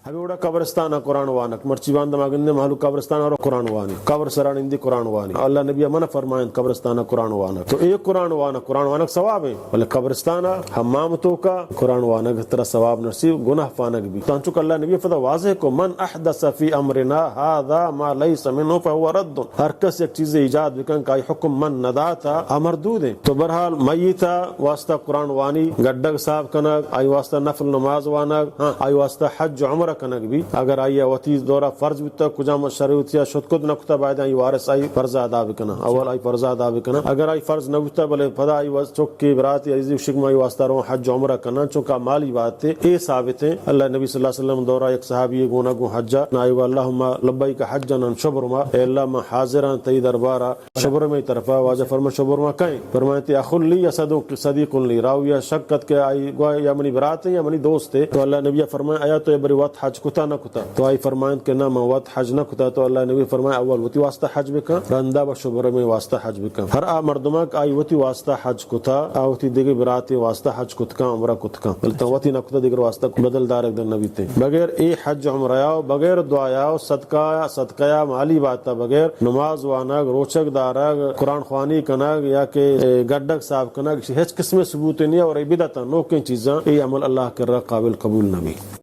ہمے وڑا قبرستان ءَ قرآن وانگ، مرچی باندا ما گندیں مہلوک قبرستان ءَ رو قرآن وانی، قبر سرا نندی قرآن وانی۔ اللہ نبی ءَ منع فرمائنت قبرستان ءَ قرآن وانگ۔ تو اے قرآن وانگ، قرآن وانگ ثواب ایں، بلے قبرستان ءَ حمام توکا قرآن وانگ ترا ثواب نصیب، گناہ پانگ بی۔ تانچو کہ اللہ نبی ءَ پدا واضح کو، من احدث فی امرنا هذا ما لیس منه فهو رد۔ ہر کس یک چیزے ایجاد بکن کہ آئی حکم من نداتا، آ مردود ایں۔ تو بہرحال میت ءِ واسطہ قرآن وانی، گڈگ صاف کنگ، آئی واسطہ نفل نماز وانگ، ہاں، آئی واسطہ حج و عمرہ کنگ بی۔ اگر آئی ءَ وتی دورا فرض بوتا، کجام شرعی وتی ءَ شت کت نہ کتا، باید آئی وارث آئی فرض ادا بکنن، اول آئی فرض ادا بکنن۔ اگر آئی فرض نہ بوتا، بلے پدا آئی وس-، چکے، براتے، عزیز و شکم آئی واسطہ رو حج و عمرہ کنن، چونکہ مالی بات اے ثابت ایں۔ اللہ نبی صلی اللہ علیہ وسلم دورا یک صحابی گونا گوں حج ءَ، آئی گو، اللهم لبیک حجا عن شبرمہ، اے اللہ من حاضراں تئی دربارا شبرمے طرفا۔ واجہ فرمائے، شبرمہ کئے؟ فرمائے، اخ لی یا صدوق، صدیق لی۔ راوی ءَ شک ات کہ آئی گوا یا منی برات ایں یا منی دوست ایں۔ تو اللہ نبی ءَ فرمائے، آیا تو اے بری وت حج کتا نہ کتا؟ تو آئی فرمائنت کہ نہ، من وت حج نہ کتا۔ تو اللہ نبی فرمائے، اول وتی واسطہ حج بکن، رندا با شبرمے واسطہ حج بکن۔ ہر آ مردماں کہ آئی وتی واسطہ حج کتا، آ وتی دگہ براتے واسطہ حج کت کن، عمرہ کت کن۔ بلے تو وتی نہ کتا، دگر واسطہ بدل دارگ در نہ بیتیں۔ بغیر اے حج عمرہ ءَ و بغیر دعا ءَ و صدقہ، صدقہ ءَ مالی بات ءَ بغیر، نماز وانگ، روچگ دارگ، قرآن خوانی کنگ یا کہ، اے، گڈگ صاف کنگ، ایشی ہچ قسمے ثبوت نہیں اور اے بدعت ایں، نوکیں چیزاں، اے عمل اللہ کرا قابل قبول نہ بی۔